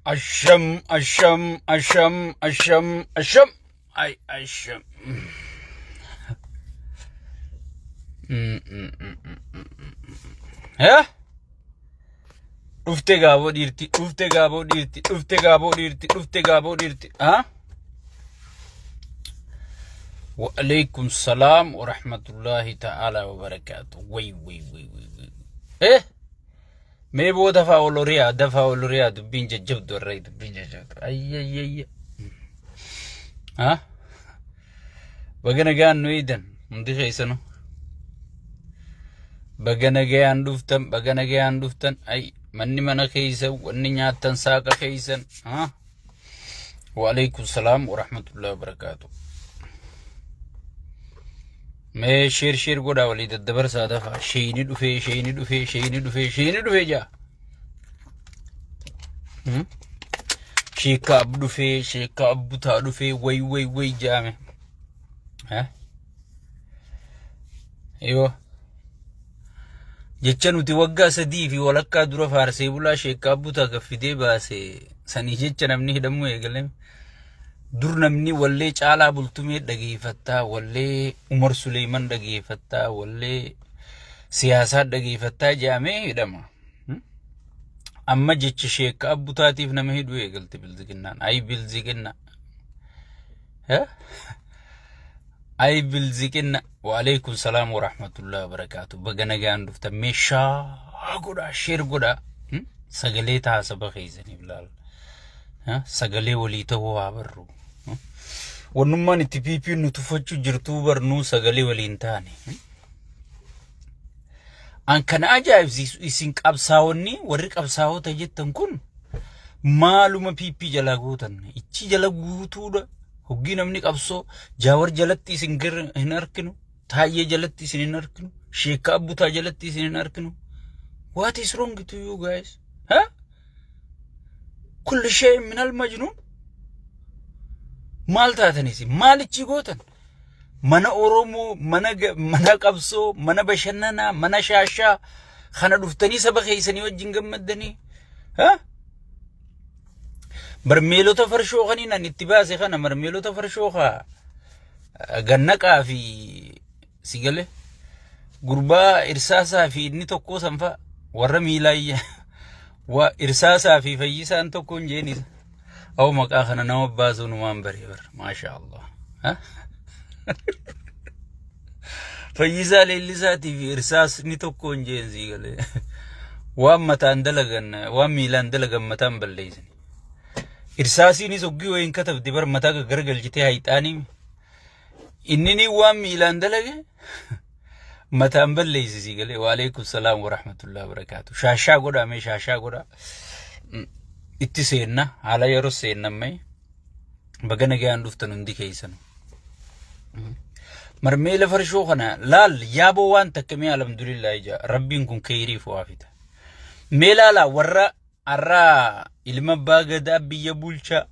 Asham, asham, asham, asham, asham. Ay, asham. Eh? Dhufte gaaboo dhiirti, dhufte gaaboo dhiirti, dhufte gaaboo dhiirti, dhufte gaaboo dhiirti. Ha? Wa alaikum salaam wa rahmatullahi ta'ala wa barakaatu. Way, way, way, way, way. Eh? Mee boo dafaa ol horiyaa dafaa ol horiyaa dubbiin jajjabdu irra dubbiin jajjabdu. Ayyayyayya. Ha? Baga nagaan nu eeydan hundi keessanuu. Baga nagayaan dhuftan baga nagayaan dhuftan ay manni mana keeysan wanni nyaattan saaqa keeysan. Ha? Waalaikum salaam wa rahmatullahi wa barakaatu. Mee sheer sheer godhaa walii daddabarsaa dafaa. Sheeyni dhufee sheeyni dhufee sheeyni dhufee sheeyni dhufee jaa. Hmm? Sheekka ab dhufee sheekka abbutaa dhufee way way way jaame. Eh? Yoo. Jecha nuti waggaa 3.5 dura faarsee bulaa sheekka abbutaa gaffidee baase sanii jecha namni hidhamuu eegale. Dur namni wallee Caalaa Bultumee dhageeffattaa, wallee Umar Suleeman dhageeffattaa, wallee siyaasaa dhageeffattaa jedhamee hidhama. Amma jecha sheekka abbutaatiif nama hidhuu eegalte bilziginnaan. Ayi bilziginna. Ayi bilziginna. Waalaikum salaam wa rahmatullahi wa barakaatu. Baga nagaan dhuftan meeshaa godhaa sheer godhaa. Sagalee ta'a saba keessaniif laala. Sagalee walii ta'uu haa barru. Wannummaan itti PP nu tuffachuu jirtuu barnuu sagalee waliin taane. An kana ajaa'ibsiisu isin qabsaa'onni warri qabsaa'ota jettan kun maaluma PP jalaa gootan ichi jala guutuudha. Hoggii namni qabsoo Jaawar jalatti isin hin arginu, Taayyee jalatti isin hin arginu, Sheekka Abbutaa jalatti isin hin arginu. What is wrong to you guys? Huh? Kulli shay'in minal majnuun. Maal taatan isin? Maalichi gootan? Mana Oromoo, mana qabsoo, mana bashannanaa, mana shaashaa kana dhuftanii saba keessanii wajjin gammaddanii. Ha? Barmeelota farshoo kaniin ani itti baase kana barmeelota farshoo kaa gannaqaa fi sigale gurbaa irsaasaa fi inni tokkoo sanfa warra miilaa wa irsaasaa fi fayyisaan tokko hin jeen isa. Aw maqaa kana nama baasuu numaan baree bar maasha Allah. Ha? Fayyisaa leellisaatii fi irsaasni tokko hin jeen sii galee. Waan mataan dalagan waan miilaan dalagan mataan balleessan. Irsaasiinis hoggii wayiin katabdi bar mataa gaggaragalchitee hayxaanii. Innini waan miilaan dalage mataan balleessi sii galee. Waalaikum salaam wa rahmatullahi wa barakaatu. Shaashaa godhaa mee shaashaa godhaa. Itti seenna haala yeroo seenna mee baga nagayaan dhuftan hundi keessan. Marmeela farshoo kana laal yaaboo waan takka mee alhamdulillah ija rabbiin kun keeyriif waa fida. Mee laalaa warra Har'a ilma abbaa gadaa biyya bulchaa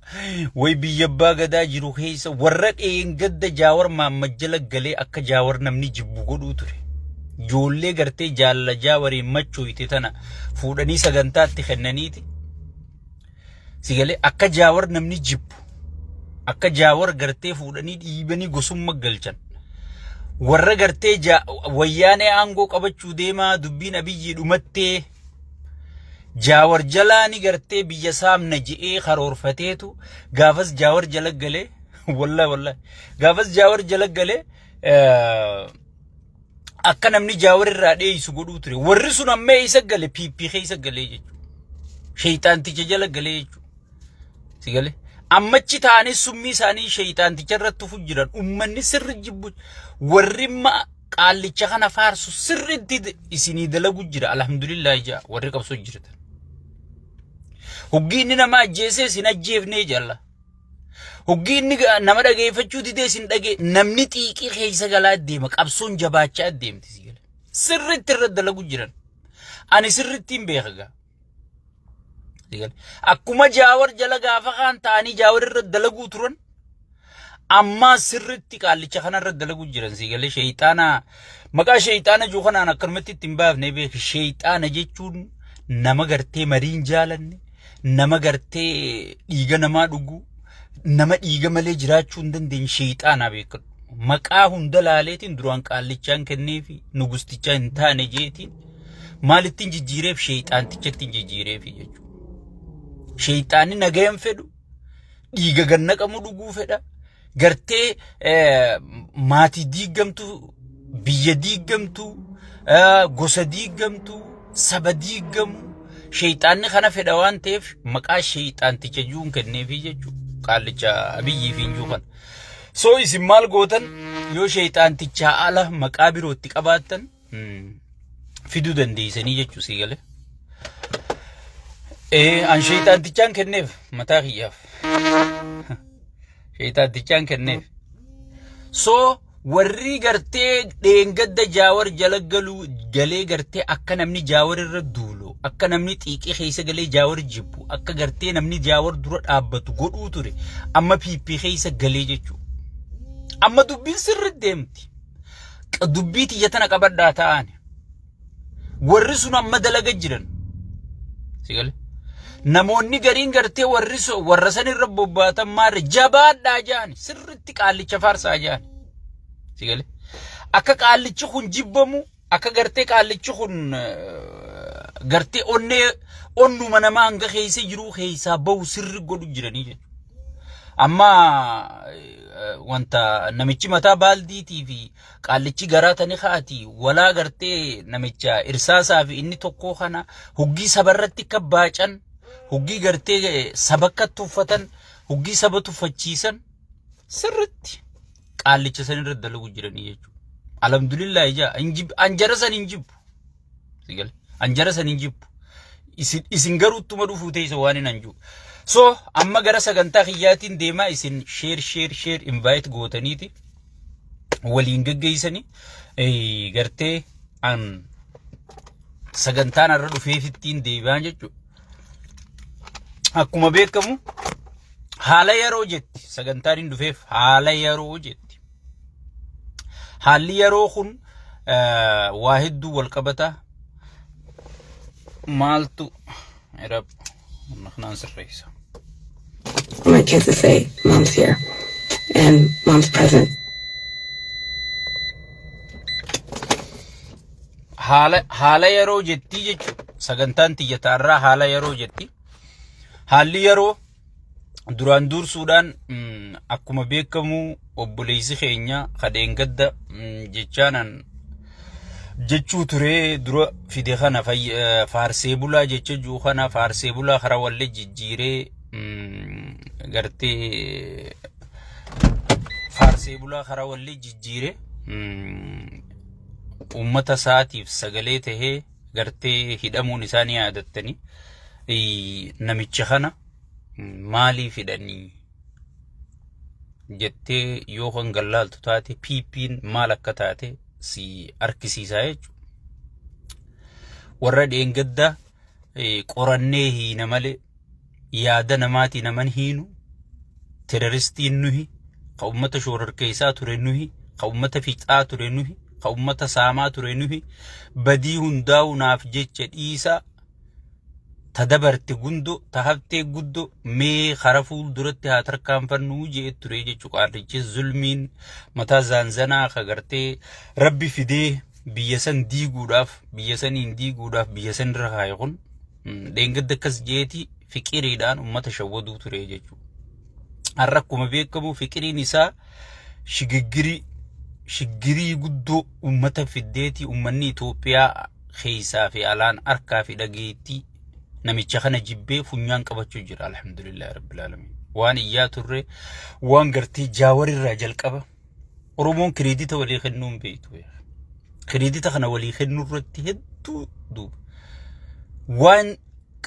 way biyya abbaa gadaa jiru keessa warra dheengadda Jaawar Maammad jala galee akka Jaawar namni jibbu godhuu ture. Ijoollee gartee jaalala Jaawariin machooyte tana fuudhanii sagantaatti kennaniiti. Si galee akka Jaawar namni jibbu akka Jaawar gartee fuudhanii dhiibanii gosumma galchan. Warra gartee wayyaanee aangoo qabachuu deemaa dubbiin Abiyyii dhumattee Jaawar jalaani gartee biyya saamna je'ee karoorfateetu gaafas Jaawar jala galee wallahi wallahi gaafas Jaawar jala galee akka namni Jaawar irraa dheeysu godhuu ture. Warri sun amma eessa gale PP keessa galee jechuudha. Sheeyxaanticha jala galee jechuudha. Si galee ammachi ta'anii summii isaanii sheeyxaanticha irratti tufu jiran ummanni sirri jibbu warri qaallicha kana faarsu sirriitti isinii dalagu jira alhamdulillah jaa warri qabsoo jirtan. Hoggii inni nama ajjeesee isin ajjeefnee jalla. Hoggii inni nama dhageeffachuu didee isin dhagee namni xiiqii keessa galaa deema qabsoon jabaachaa deemti si gala. Sirriitti irra dalagu jiran. Ani sirriitti hin beeka gaa. Akkuma jaawar jala gaafa kaan ta'anii jaawar irra dalaguu turan ammaa sirriitti qaallicha kana irra dalaguu jiran sii galee sheeyxaana maqaa sheeyxaana jiru kanaan akkanumatti itti hin baafne beeki sheeyxaana jechuun nama gartee mariin jaalanne nama gartee dhiiga namaa dhugu, nama dhiiga malee jiraachuu hin dandeenye sheexaanaa beekadhu. Maqaa hunda laaleetiin duraan qaallichaan kenneefi nugustichaa hin taane jeetiin maalittiin jijjiireef sheexaantichattiin jijjiireefi jechuudha. Sheexaanni nagayan fedhu dhiiga gannaqamu dhuguu fedha. Gartee maatii diigamtu, biyya diigamtu, gosa diigamtu, saba diigamu. Sheexaanni kana fedha waan ta'eef maqaa sheexaanticha juun kenneefi jechuudha. Qaallicha Abiyyii fi Injuu kana. So isin maal gootan yoo sheexaantichaa ala maqaa birootti qabaattan fiduu dandeessanii jechuu sii galee. An sheexaantichaan kenneef mataa kiyyaaf. Sheexaantichaan kenneef. So warri gartee dheengadda Jaawar jala galuu galee gartee akka namni Jaawar irra duulu, akka namni xiiqii keessa galee Jaawar jibbu, akka gartee namni Jaawar dura dhaabbatu godhuu ture amma PP keessa galee jechuudha. Amma dubbiin sirri deemti. Dubbii tiyya tana qabadhaa ta'an. Warri sun amma dalaga jiran. Si galee? Namoonni gariin gartee warri warra san irra bobbaatan maarre jabaadhaa ja'ani sirritti qaallicha faarsaa ja'ani. Si galee? Akka qaallichi kun jibbamu akka gartee qaallichi kun gartee onnee onnuma namaa hanga keessa jiruu keessaa bahu sirri godhu jiranii jechuudha. Amma wanta namichi mataa baaldiitii fi Qaallichi garaa tani kaati walaa gartee namicha irsaasaa fi inni tokkoo kana huggii sabarratti akka baacan huggii gartee saba akka tuffatan huggii saba tuffachiisan sirritti qaallicha san irra dalagu jiranii jechuudha. Alhamdulillah ijaa an jara san hin jibbu. Si gale an jara san hin jibbu. Isin garuu ittuma dhufuu teessa waan hin anjuu. So amma gara sagantaa kiyyaatiin deemaa isin share share share invite gootaniiti. Waliin geggeessanii gartee an sagantaan irra dhufeefittiin deebi'an jechuudha. Akkuma beekamu haala yeroo jetti sagantaan hin dhufeef haala yeroo jetti. Haalli yeroo kun waa hedduu wal qabata. Maaltu kanaan sirreessa. My kids to say, "Mom's here and Mom's present." Haala yeroo jettii jechuudha. Sagantaan tiyyataarraa haala yeroo jetti. Haalli yeroo duraan dursuudhaan akkuma beekamu obboleessi keenya kadheengadda jechaanan jechuu turee dura fide kana faarsee bulaa jecha jiru kana faarsee bulaa karaa wallee jijjiiree gartee faarsee bulaa karaa wallee jijjiiree uummata isaatiif sagalee tahee gartee hidhamuun isaa ni yaadattanii namicha kana maaliif hidhanii jettee yoo kan gallaaltu taate PP'n maal akka taate si argisiisaa jechuudha. Warra dheengadda qorannee hiina malee yaada namaatii naman hiinu teroristiin nuhi ka ummata shoorarkeessaa ture nuhi ka ummata fixaa ture nuhi ka ummata saamaa ture nuhi badii hundaa'u naaf jecha dhiisaa ta dabarte gundo ta haftee guddo mee kara fuulduratti haa tarkaanfannuu jee ture jechuu qaarrichi zulmiin mataa zaanzanaa ka gartee rabbi fidee biyya san diiguudhaaf biyya saniin diiguudhaaf biyya san irra kaaye kun dheengadda akkas jeeti fiqiriidhaan ummata shawwaduu ture jechuudha. Har'a akkuma beekamu fiqiriin isaa shigiggirii shiggirii guddoo ummata fiddeeti ummanni Itoophiyaa keessaa fi alaan harkaa fi dhageettii namicha kana jibbee funyaan qabachuu jira alhamdulillah rabbil alamin. Waan iyyaa turre waan gartee jaawarirraa jalqaba Oromoon kireedita walii kennuu hin beektu. Kireedita kana walii kennuu irratti hedduu duuba. Waan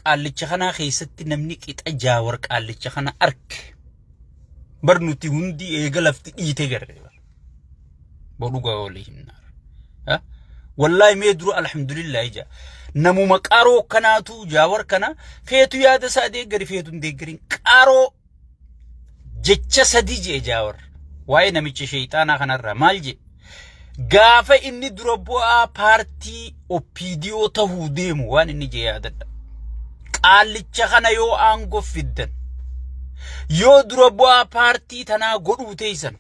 qaallicha kanaa keessatti namni qixa Jaawar qaallicha kana arke bar nuti hundi eega lafti dhiite garre bar. Boo dhugaa walii himna. Wallaahi mee dura alhamdulillah ija. Namuma qaroo kanaatu Jaawar kana feetu yaada isaa deeggari feetu hin deeggarin qaroo jecha sadii je'e Jaawar. Waa'ee namicha sheeyxaanaa kanarraa maal je'e? Gaafa inni dura bu'aa paartii OPDO tahuu deemu waan inni je'e yaadadha. Qaallicha kana yoo aangoo fiddan, yoo dura bu'aa paartii tanaa godhuu teessan,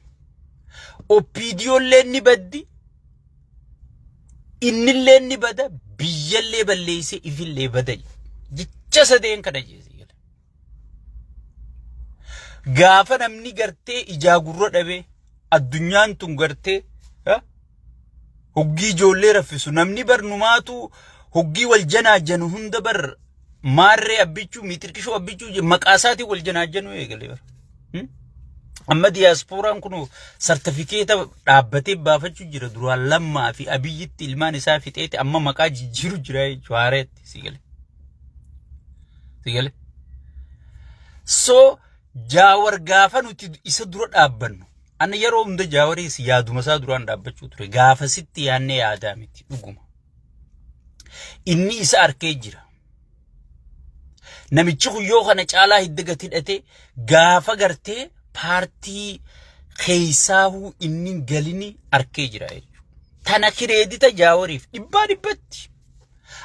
OPDOllee ni baddi, innillee ni bada, biyyallee balleessee ifillee bada. Jecha sadeen kana jeesee. Gaafa namni gartee ijaa gurra dhabee addunyaan tun gartee hoggii ijoollee raffisu, namni barnumaatu hoggii wal janaajjanu hunda bar maarree abbichuu miixirqishoo abbichuu maqaa isaatiin wal janaajjanuu eegale bar. Amma diyaaspooraan kun sartifikeeta dhaabbatee baafachuu jira. Duraan Lammaa fi Abiyyitti ilmaan isaa fixeeti amma maqaa jijjiiru jira jechuudha haareetti si gale. Si gale. So Jaawar gaafa nuti isa dura dhaabbannu, ana yeroo hunda Jaawariis yaaduma isaa duraan dhaabbachuu ture. Gaafa sitti yaannee yaadaa miti dhuguma. Inni isa arkee jira. Namichi kun yoo kana caalaa hidda gati hidhatee gaafa gartee paartii keessaahuu inni hin galini arkee jira jechuudha. Tana credit Jaawariif dhibbaa dhibbatti.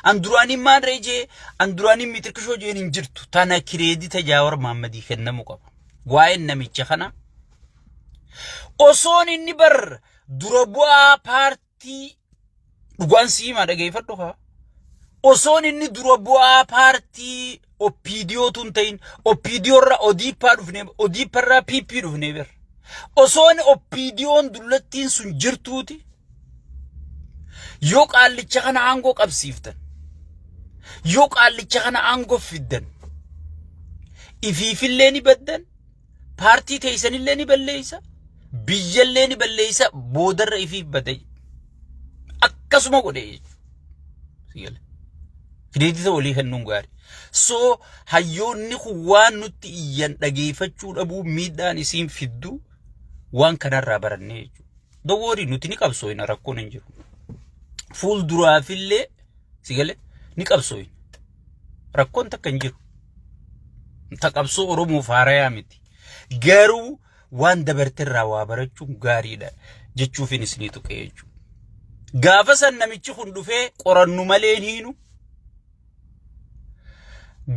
An duraanii maarree jee, an duraanii miixirqishoo jeen hin jirtu. Tana credit Jaawar Mahammadii kennamuu qaba. Waa'een namicha kana osoon inni bar dura bu'aa paartii, dhugaan siimaa dhageeffadhu haa. Osoon inni dura bu'aa paartii OPDOtu hin ta'in, OPDO irraa ODP dhufnee, ODP irraa PP dhufnee bira. Osoon OPDOn dullattiin sun jirtuuti yoo qaallicha kana aangoo qabsiiftan, yoo qaallicha kana aangoo fiddan, ifiifillee ni baddan, paartii teessanillee ni balleessa, biyyallee ni balleessa, boodarra ifiif bada. Akkasuma godhe jechuudha. Credit walii kennuun gaarii. So hayyoonni kun waan nutti iyyan dhageeffachuu dhabuu miidhaan isiin fiddu waan kanarraa barannee jechuudha. Dowoorii nuti ni qabsooyina, rakkoon hin jiru. Fuulduraafillee si galee ni qabsooyina. Rakkoon takka hin jiru. Ta qabsoo Oromoof haarayaa miti. Garuu waan dabarterraa waa barachuun gaariidha jechuufin isinii tuqee jechuudha. Gaafa san namichi kun dhufee qorannu malee hin hiinu.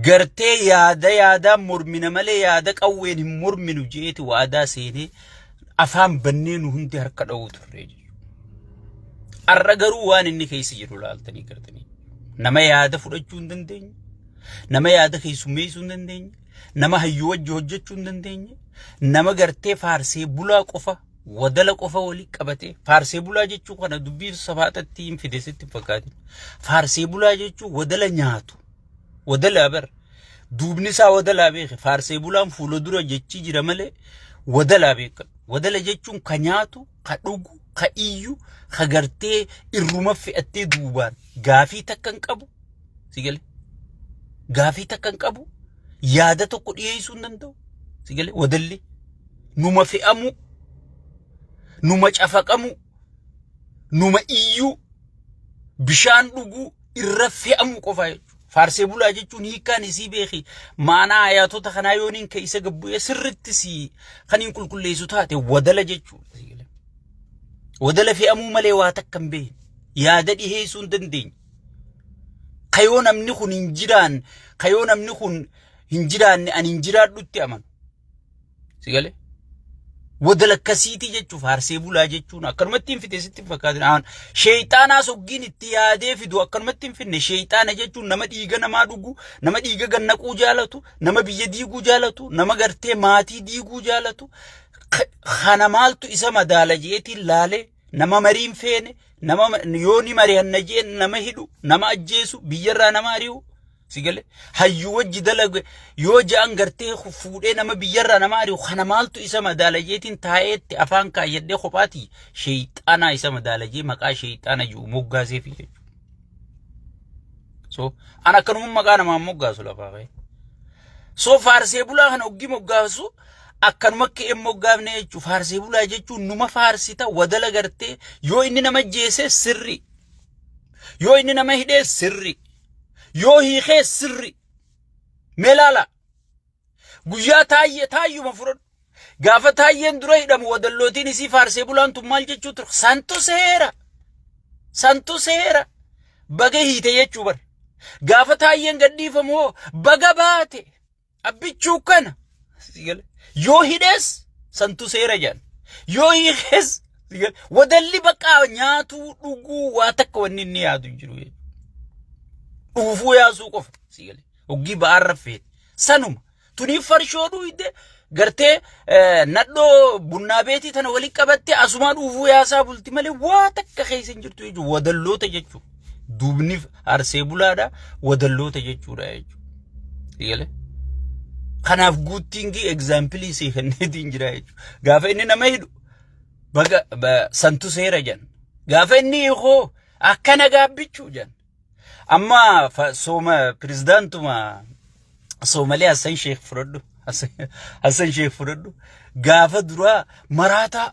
Gartee yaada yaadaan mormina malee yaada qawween hin morminu jeeti waadaa seenee afaan bannee nu hundi harka dha'uu turre jechuudha. Har'a garuu waan inni keessa jiru laaltanii gartanii. Nama yaada fudhachuu hin dandeenye. Nama yaada keessummeessuu hin dandeenye. Nama hayyuu wajji hojjechuu hin dandeenye. Nama gartee faarsee bulaa qofa, wadala qofa walii qabatee. Faarsee bulaa jechuu kana dubbii safaatatti hin fide sitti hin fakkaatin. Faarsee bulaa jechuun wadala nyaatu. Wadala bar. Duubni isaa wadalaa beeke. Faarsee bulaan fuula dura jechi jira malee wadalaa beeka. Wadala jechuun ka nyaatu, ka dhugu, ka iyyu, ka gartee irruma fe'attee duubaan gaafii takka hin qabu. Si galee? Gaafii takka hin qabu. Yaada tokko dhiyeessuu hin danda'u. Si galee? Wadalli numa fe'amu, numa cafaqamu, numa iyyuu, bishaan dhuguu, irra fe'amu qofa jechuudha. Faarsee bulaa jechuun hiikkaan isii beeki. Maanaa ayaatota kanaa yooniin keessa gabbu'ee sirritti si kan hin qulqulleessu taate wadala jechuudha. Wadala fe'amuu malee waa takka hin beekne. Yaada dhiheessuu hin dandeenye. Kayoo namni kun hin jiraan, kayoo namni kun hin jiraanne ani hin jiraadhutti amanu. Si galee? Wadala akkasiitii jechuuf faarsee bulaa jechuun akkanumatti hin fide sitti hin fakkaatin. Aan sheeyxaanaa soggiin itti yaadee fidu akkanumatti hin finne. Sheeyxaana jechuun nama dhiiga namaa dhugu, nama dhiiga gannaquu jaalatu, nama biyya diiguu jaalatu, nama gartee maatii diiguu jaalatu. Kana maaltu isa madaala jeetiin laalee nama mariin feene, nama yoo ni mari'anna jeen nama hidhu, nama ajjeesu, biyyarraa nama ari'u. Si galee? Hayyuu wajji dalage yoo ja'an gartee fuudhee nama biyyarraa nama ari'u, kana maaltu isa madaala jeetiin taa'eetti afaan kaayyadhee kophaati sheeyxaanaa isa madaala jee maqaa sheeyxaana jiru moggaasee fi jechuudha. So an akkanuma maqaa namaa moggaasu lafaa ka'e. So faarsee bulaa kana hoggii moggaasu akkanuma ka'ee moggaafne jechuudha. Faarsee bulaa jechuun numa faarsita wadala gartee yoo inni nama jeese sirri. Yoo inni nama hidhee sirri. Yoo hiikee sirri. Mee laala. Guyyaa taayyee taayyuma fudhadhu. Gaafa taayyeen dura hidhamu wadallootiin isii faarsee bulaan tun maal jechuu ture? Santu seera. Santu seera. Baga hiite jechuu bar. Gaafa Taayyeen gadhiifamu hoo baga baate Abbichuu kana. Yoo hidhees santu seera jedhan. Yoo hiikees wadalli baqaa nyaatuu dhuguu waa takka wanni inni yaadu hin jiru jechuudha. Dhuufuu yaasuu qofa. Hoggii ba'aan raffeeti. Sanuma. Tunii farshoo dhuyde gartee nadhoo bunnaa beetii tana walitti qabattee asumaa dhuufuu yaasaa bulti malee waa takka keessa hin jirtu jechuudha. Wadalloota jechuudha. Duubni arsee bulaadha wadalloota jechuudha jechuudha. Eegale. Kanaaf guuttiingii egzaampilii sii kenneetiin jira jechuudha. Gaafa inni nama hidhu baga santu seera jedhan. Gaafa inni hiikoo akkana gaabbichuu jedhan. Amma sooma pirezidaantuma Soomalee Hassan Sheekh fudhadhu. Hassan Sheekh fudhadhu. Gaafa duraa maraataa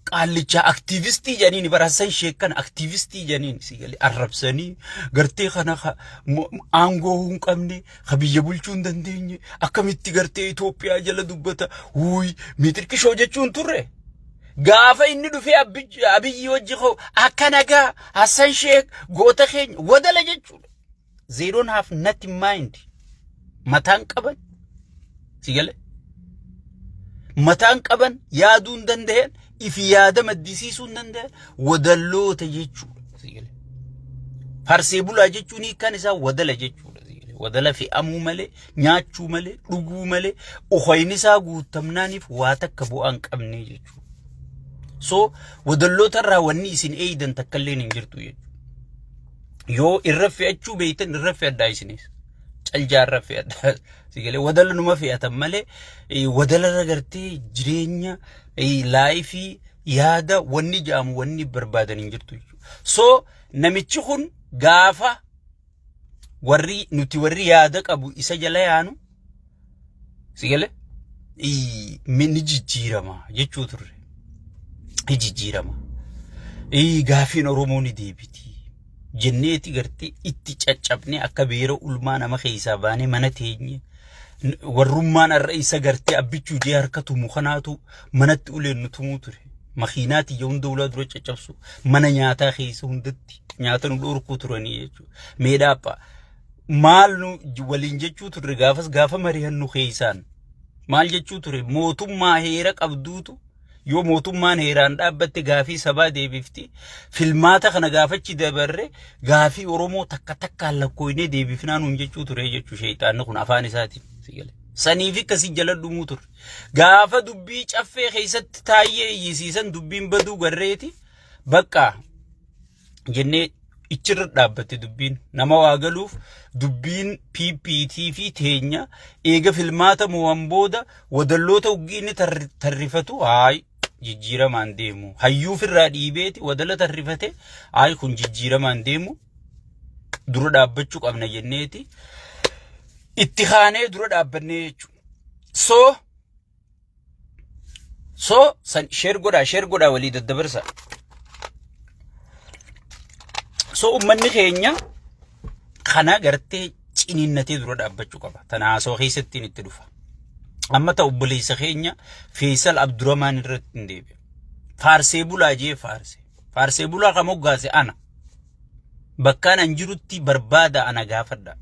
qaallichaa aktiivistii jedhaniin bara Hassan Sheekh kana aktiivistii jedhaniin si galee arrabsanii gartee kana aangoo hin qabne ka biyya bulchuu hin dandeenye akkamitti gartee Itoophiyaa jala dubbata wuuy miixirqishoo jechuun turre. Gaafa inni dhufee Abiyyi wajji ka'u akka nagaa Hassan Sheekh goota keenya wadala jechuudha. They don't have nothing mind. Mataan qaban si gale. Mataan qaban yaaduu hin danda'an ifi yaada maddisiisuu hin danda'an wadalloota jechuudha. Si gale. Farsee bulaa jechuun hiikkaan isaa wadala jechuudha. Si gale. Wadala fe'amuu malee nyaachuu malee dhuguu malee ukoyni isaa guutamnaaniif waa takka bu'aa hin qabne jechuudha. So wadalloota irraa wanni isin eeydan takka illee hin jirtu jechuudha. Yoo irra fe'achuu beektan irra fe'adhaa isinis. Caljaa irra fe'adhaa. Si galee wadala numa fe'atan malee wadala irra gartee jireenya laayifii yaada wanni jedhamu wanni barbaadan hin jirtu jechuudha. So namichi kun gaafa warri nuti warri yaada qabu isa jala yaanu si galee ni jijjiirama jechuu turre. Ni jijjiirama. Gaafiin Oromoo ni deebiti. Jenneeti gartee itti caccabnee akka beera ulmaa nama keessaa baanee mana teenye. Warrummaan har'a isa gartee Abbichuu jee harka tumu kanaatu manatti uleen nu tumuu ture. Makiinaa tiyya hunda ulaa dura caccabsu. Mana nyaataa keessa hundatti nyaata nu dhorkuu turanii jechuudha. Meedhaaphaa. Maal nu waliin jechuu turre gaafas gaafa mari'annu keessaan maal jechuu ture? Mootummaa heera qabduutu yoo mootummaan heeraan dhaabbatte gaafii sabaa deebifti. Filmaata kana gaafachi dabarre gaafii Oromoo takka takkaan lakkooynee deebifnaa nuun jechuu ture jechuu sheeyxaanni kun afaan isaatiin si gale. Saniif akkasii jala dhumuu ture. Gaafa dubbii Caffee keessatti Taayyee iyyisiisan dubbiin baduu garreeti bakka jennee ichirra dhaabbatte dubbiin nama waa galuuf dubbiin PPT fi teenya eega filmaata mo'an booda wadalloota uggii inni tarrifatu haay jijjiiramaan deemu hayyuuf irraa dhiibeeti wadala tarrifate haay kun jijjiiramaan deemu dura dhaabbachuu qabna jenneeti itti kaanee dura dhaabbannee jechuudha. So So san share godhaa, share godhaa, walii daddabarsa. So uummanni keenya kana gartee ciniinnatee dura dhaabbachuu qaba. Tana haasawaa keessattiin itti dhufa. Amma ta'u obboleessa keenya Feesal Abduramaan irratti hin deebi'a. Faarsee bulaa jee faarse. Faarsee bulaa kan moggaase ana. Bakkaan an jirutti barbaada ana gaafadha.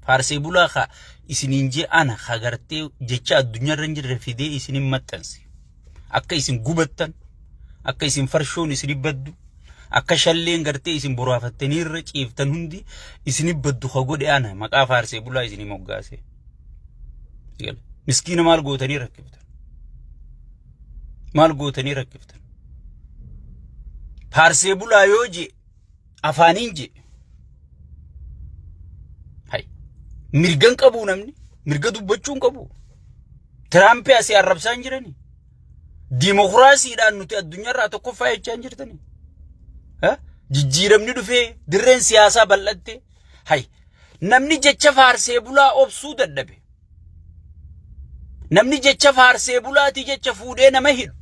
Faarsee bulaa ka isiniin jee ana ka gartee jecha addunyaarra hin jirre fidee isinin maxxanse. Akka isin gubattan, akka isin farshoon isin baddu, akka shalleen gartee isin boraafattanii irra ciiftan hundi isin baddu ka godhe ana maqaa faarsee bulaa isinii moggaase. Miskiina maal gootanii rakkiftan? Maal gootanii rakkiftan? Faarsee bulaa yoo jee afaaniin jee hay mirga hin qabu, namni mirga dubbachuu hin qabu. Tiraampii asii arrabsaa hin jirani. Dimokiraasiidhaan nuti addunyaarraa tokkoffaa jechaa hin jirtani. Jijjiiramni dhufee dirreen siyaasaa bal'atte. Hay namni jecha faarsee bulaa obsuu dadhabe. Namni jecha faarsee bulaatii jecha fuudhee nama hidhu.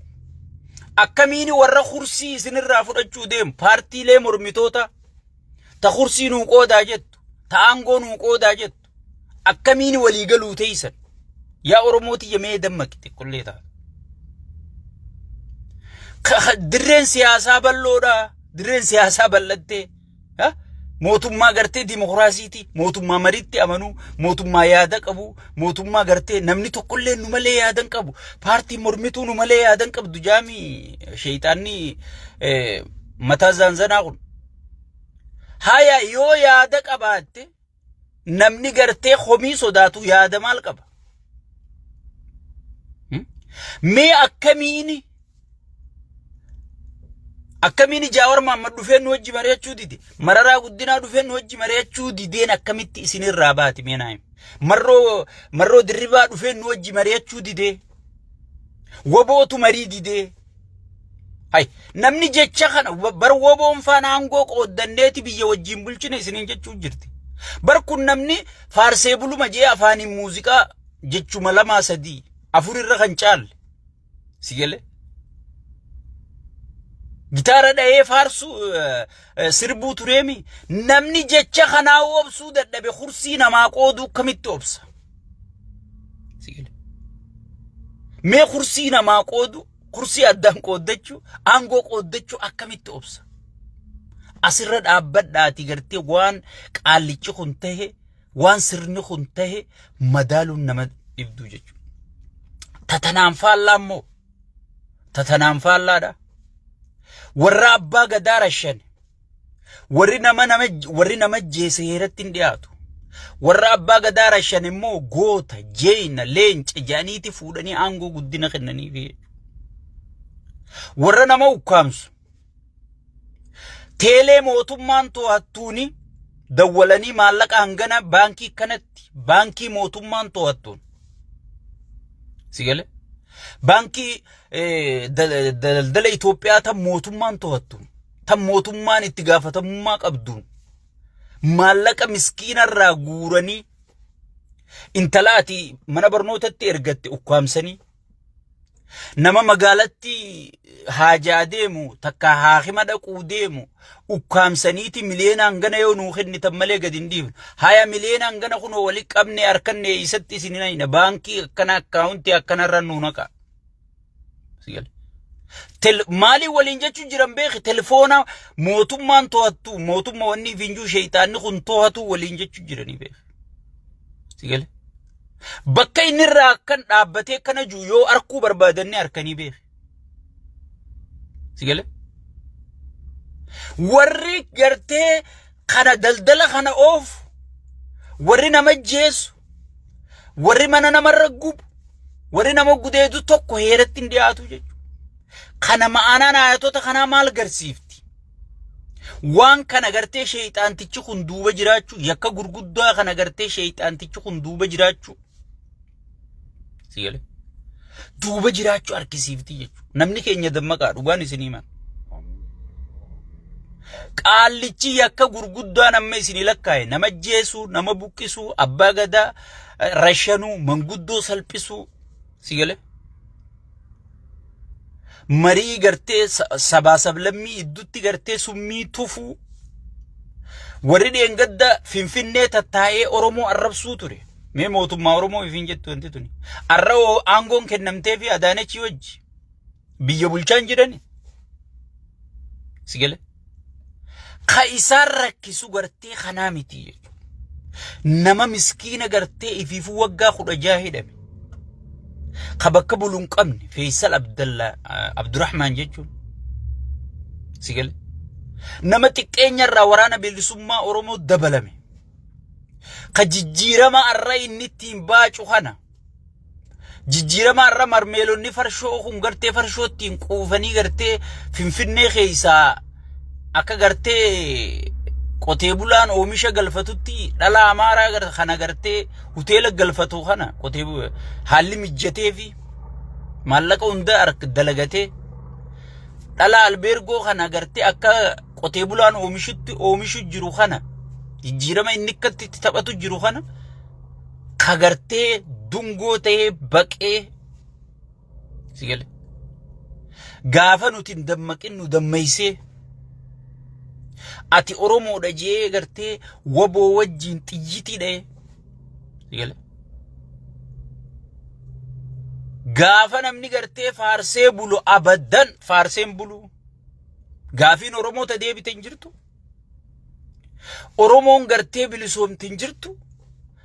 Akkamiini warra kursii isinirraa fudhachuu deemu paartiilee mormitoota ta kursii nuu qoodaa jettu, ta aangoo nuu qoodaa jettu, akkamiini walii galuu teessan? Yaa Oromoo tiyya, mee dammaqi xiqqollee ta'a. Dirreen siyaasaa bal'oodha. Dirreen siyaasaa bal'attee. Mootummaa gartee dimokiraasiiti, mootummaa mariitti amanuu, mootummaa yaada qabu, mootummaa gartee namni tokkollee nu malee yaada hin qabu, paartiin mormituu nu malee yaada hin qabdu jaami sheeyxaanni mataa zaanzanaa kun. Haya yoo yaada qabaatte namni gartee komii sodaatu yaada maal qaba? Mee akkamiini akkamiin Jaawar Mahaammad dhufee nu wajji mari'achuu dide? Mararaa Guddinaa dhufee nu wajji mari'achuu dideen akkamitti isinirraa baati mee naa himi. Marroo Marroo Dirribaa dhufee nu wajji mari'achuu didee? Wobootu marii didee? Hay namni jecha kana bar woboon faana aangoo qooddanneeti biyya wajjin bulchine isiniin jechuu jirti. Bar kun namni faarsee buluma jee afaaniin muuziqaa jechuma lamaa sadii afur irra kan caalle. Si galee? Gitaara dhahee faarsuu sirbuu tureemi. Namni jecha kanaa obsuu dadhabe kursii namaa qooduu kamitti obsa? Si galee? Mee kursii namaa qoodu, kursii addaan qooddachuu, aangoo qooddachuu akkamitti obsa? Asirra dhaabbadhaati gartee waan qaallichi kun tahe, waan sirni kun tahe madaaluun nama dhibduu jechuudha. Tatanaan faallaa immoo tatanaan faallaadha. Warra abbaa gadaa rashane warri nama nama warri nama jeese heeratti hin dhiyaatu. Warra abbaa gadaa rashan immoo goota, jeeyna, leenca jedhaniiti fuudhanii aangoo guddina kennaniif. Warra nama ukkaamsu teelee mootummaan to'attuuni dawwalanii maallaqa hangana baankii kanatti baankii mootummaan to'attuun. Si galee? Baankii daldala Itoophiyaa tan mootummaan to'attuun tan mootummaan itti gaafatamummaa qabduun maallaqa miskiinarraa guuranii intala ati mana barnootatti ergatte ukkaamsanii nama magaalatti haajaa deemu takka haakima dhaquu deemu ukkaamsaniiti miliyoona hangana yoo nuu kennitan malee gadi hin dhiifnu. Haya miliyoona hangana kunoo wali qabne harkanne isatti isin hin hayna baankii akkana akkaawuntii akkanarra nuu naqa. Maalii waliin jechuun jiran beeki telefoona mootummaan to'attu mootummaa wanni finjuu sheeyxaanni kun to'atu waliin jechuun jiranii beeki. Sigale. Bakka inni irraa akkan dhaabbatee akkana jiru yoo arkuu barbaadanni arkanii beeki. Sigale. Warri gartee kana daldala kana oofu warri nama jeessu warri mana namarra gubu warri nama gudeedu tokko heeratti hin dhiyaatu jechuudha. Kana ma'anaan ayatoota kanaa maal garsiifti? Waan kana gartee sheeyxaantichi kun duuba jiraachuu yakka gurguddaa kana gartee sheeyxaantichi kun duuba jiraachuu. Si galee? Duuba jiraachuu argisiifti jechuudha. Namni keenya dammaqaa dhugaan isinii himan. Qaallichi yakka gurguddaan amma isinii lakkaa'e nama jeesuu, nama buqqisuu, abbaa gadaa rashanuu, manguddoo salphisuu si galee? Marii gartee sabaa sablammii iddutti gartee summii tufuu warri dheengadda Finfinnee tattaa'ee Oromoo arrabsuu ture. Mee mootummaa Oromoo ifiin jettu wanti tuni. Arra aangoon kennamtee fi Adaanechii wajji biyya bulchaan jirani. Si galee? Ka isaan rakkisu gartee kanaa miti jechuudha. Nama miskiina gartee ifiifuu waggaa 16 hidhame. Ka bakka bulu hin qabne Feysal Abdalla Abdurrahmaan jechuun. Si galee? Nama xiqqeenya irraa waraana bilisummaa Oromoo dabalame. Ka jijjiirama arra inni ittiin baacu kana. Jijjiirama har'a marmeelonni farshoo kun gartee farshoo ittiin quufanii gartee Finfinnee keessaa akka gartee qotee bulaan oomisha galfatutti dhala Amaaraa kana gartee hoteela galfatu kana qotee haalli mijjatee fi maallaqa hunda dalagatee dhala albeergoo kana gartee akka qotee bulaan oomishutti oomishu jiru kana jijjiirama inni akkatti itti taphatu jiru kana ka gartee dungoo ta'ee baqee si gale gaafa nuti hin dammaqin nu dammaysee ati Oromoodha jee gartee waboo wajjiin xiyyitii dha'ee si gale gaafa namni gartee faarsee bulu abaddan faarseen bulu gaafiin Oromoota deebite hin jirtu. Oromoon gartee bilisoomti hin jirtu.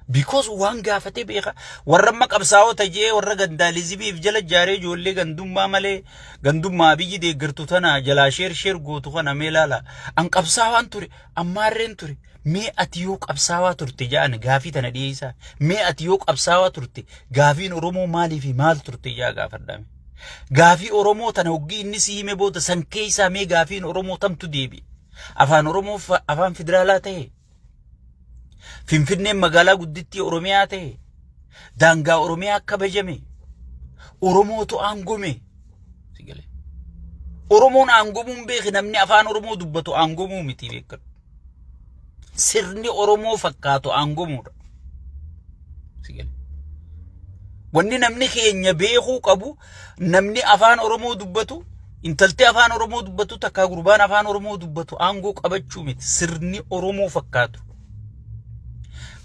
Because waan gaafatee beeka. Warra amma qabsaa'ota jee warra gandaalizimiif jala jaaree ijoollee gandummaa malee gandummaa biyyi deeggartu tana jalaa sheer sheer gootu kana mee laala. An qabsaawaan ture ammaarreen ture. Mee ati yoo qabsaawaa turte ja'an gaafii tana dhiyeessaa. Mee ati yoo qabsaawaa turte gaafiin Oromoo maalii fi maal turte jaa gaafadhaame. Gaafii Oromoo tana hoggii inni si hime booda san keessaa mee gaafiin Oromoo tamtu deebi'e. Afaan Oromoo afaan federaalaa ta'e. Finfinneen magaalaa guddittii Oromiyaa ta'e. Daangaa Oromiyaa kabajame. Oromootu aangome. Si galee. Oromoon aangomuun beeki namni afaan Oromoo dubbatu aangomuu miti beekadhu. Sirni Oromoo fakkaatu aangomuudha. Si galee. Wanni namni keenya beekuu qabu namni afaan Oromoo dubbatu intalti afaan Oromoo dubbatu takkaa gurbaan afaan Oromoo dubbatu aangoo qabachuu miti sirni Oromoo fakkaatu.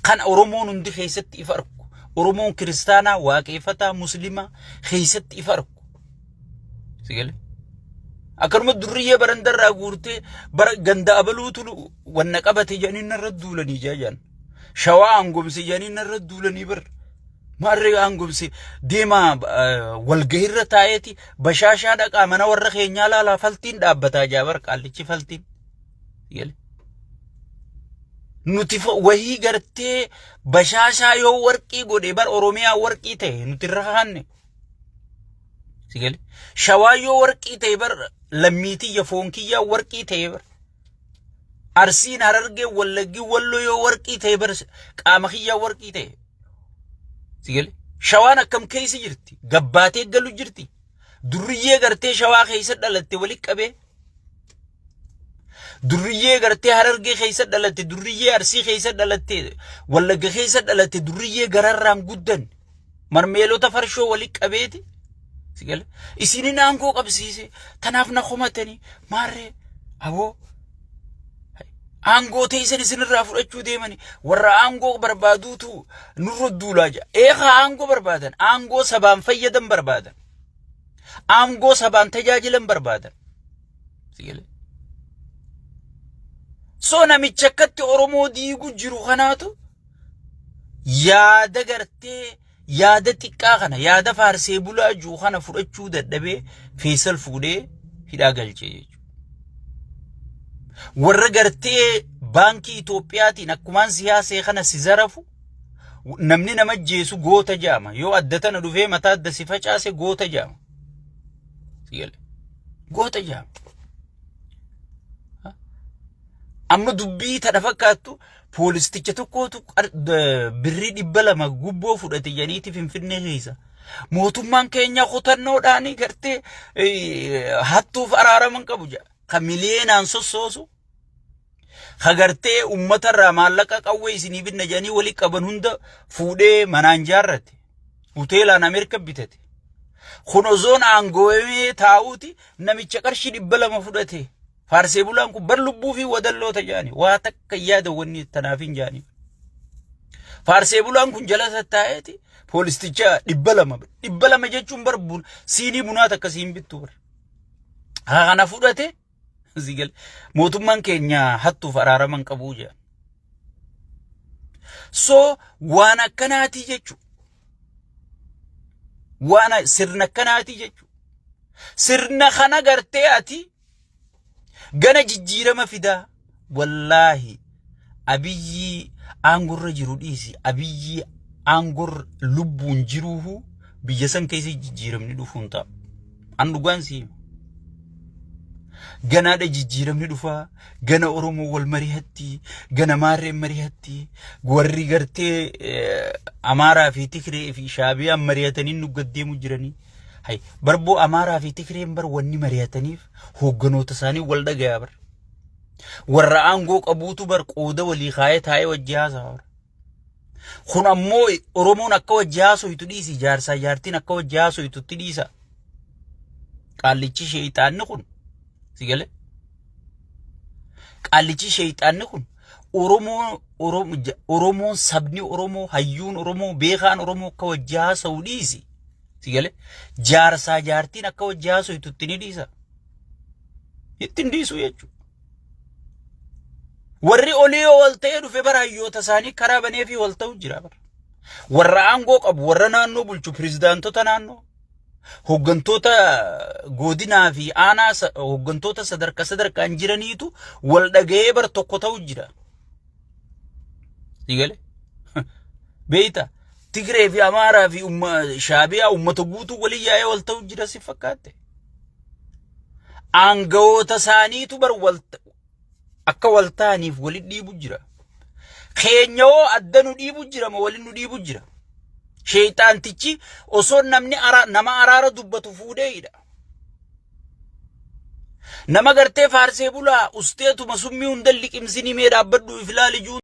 Kan Oromoon hundi keessatti ifa argu. Oromoon kiristaanaa, waaqeffataa, muslimaa keessatti ifa argu. Si galee? Akkanuma durriyyee barandarraa guurtee bara ganda abaluutu wanna qabate jedhanii narra duulanii jaan. Shawaa aangomse jedhanii narra duulanii bar. Maarree aangomse deemaa walgahiirra taa'eeti bashaashaa dhaqaa mana warra keenyaa laalaa faltiin dhaabbataa jaa bar qaallichi faltiin. Si galee? Nuti wahii gartee bashaashaa yoo warqii godhe bar Oromiyaa warqii ta'e nuti irra kaanne. Si galee? Shawaa yoo warqii ta'e bar lammiitiyya foon kiyyaa warqii ta'e bar. Arsiin Harargee Wallaggi Walloo yoo warqii ta'e bar qaama kiyyaa warqii ta'e. Si galee? Shawaan akkam keessa jirti? Gabbaatee galu jirti. Durriyyee gartee shawaa keessa dhalatte walitti qabee. Durriyyee gartee Harargee keessa dhalatte, durriyyee Arsii keessa dhalatte, Wallagga keessa dhalatte, durriyyee gararraan guddan. Marmeelota farshoo walitti qabeeti. Si galee? Isinin aangoo qabsiise. Tanaaf na komatanii maarree aboo aangoo teessan isinirraa fudhachuu deemani warra aangoo barbaaduutu nurra duulaa jira. Eegaa aangoo barbaadan aangoo sabaan fayyadan barbaadan aangoo sabaan tajaajilan barbaadan. Si galee? So namicha akkatti Oromoo diigu jiru kanaatu yaada gartee yaada xiqqaa kana yaada faarsee bulaa jiru kana fudhachuu dadhabee Feesal fuudhee hidhaa galchee jechuudha. Warra gartee baankii Itoophiyaatiin akkumaan siyaasee kana si zarafu namni nama jeesu goota jaama yoo adda tana dhufee mataa adda si facaase goota jaama. Si galee? Goota jaama. Amma dubbii tana fakkaattu poolisticha tokkootu birrii 200 gubboo fudhate jedhaniiti Finfinnee keessa. Mootummaan keenya kutannoodhaan gartee hattuuf araaraman qabu jedha. Ka miliyeenaan sossoosu. Ka gartee uummatarraa maallaqa qawwee isinii binna jedhanii walii qaban hunda fuudhee manaan jaarrate. Hoteelaan Ameerika bitate. Kun osoon aangoomee taa'uuti namicha qarshii 200 fudhate. Faarsee bulaan kun bar lubbuu fi wadalloota jedhani waa takka yaada wanni tanaaf hin jedhani. Faarsee bulaan kun jala tattaa'eeti poolisticha 200 200 jechuun bar siinii bunaa takka siin bittu bar. Haa kana fudhate sigal mootummaan keenya hattuuf araaraman qabuu jedhan. So waan akkanaatii jechuudha. Waan sirna akkanaatii jechuudha. Sirna kana gartee ati gana jijjiirama fidaa. Wallaahi Abiyyii aangorra jiru dhiisi. Abiyyii aangorra lubbuun jiruuhu biyya san keessa jijjiiramni dhufuu hin taa'u. An dhugaan si hima. Ganaadha jijjiiramni dhufaa. Gana Oromoo wal marihatti. Gana maarreen marihatti. Warri gartee Amaaraa fi Tigree fi Shaabiyaan mari'atanii nu gaddeemu jiranii. Hay barboo Amaaraa fi Tigreen bar wanni mari'ataniif hoogganoota isaanii wal dhagayaa bar. Warra aangoo qabuutu bar qooda walii kaayee taa'ee wajji haasa'a bar. Kun ammoo Oromoon akka wajji haasoytu dhiisi jaarsaa jaartiin akka wajji haasoytutti dhiisa. Qaallichi sheeyxaanni kun si galee? Qaallichi sheeyxaanni kun Oromoo Oromoon sabni Oromoo hayyuun Oromoo beekaan Oromoo akka wajji haasa'u dhiisi. Si galee? Jaarsaa jaartiin akka wajji haasoytutti ni dhiisa. Itti hin dhiisu jechuudha. Warri olii yoo wal ta'ee dhufe bara hayyoota isaanii karaa banee fi wal ta'u jira bara. Warra aangoo qabu, warra naannoo bulchu, pirezidaantota naannoo, hooggantoota godinaa fi aanaa, hooggantoota sadarkaa sadarkaan jiraniitu wal dhaga'ee bar tokko ta'u jira. Sigale? Beeyta, Tigree fi Amaaraa fi Shaabiyaa uummata guutuu walii yaa'ee wal ta'u jira si fakkaatte. Aangawoota isaaniitu bar wal akka wal ta'aniif walitti dhiibu jira. Keenya hoo adda nu dhiibu jira moo waliin nu dhiibu jira? Sheexaantichi osoo namni nama araara dubbatu fuudhee hidha. Nama gartee faarsee bulaa usteetuma summii hunda liqimsinii mee dhaabbadhu if ilaali juu.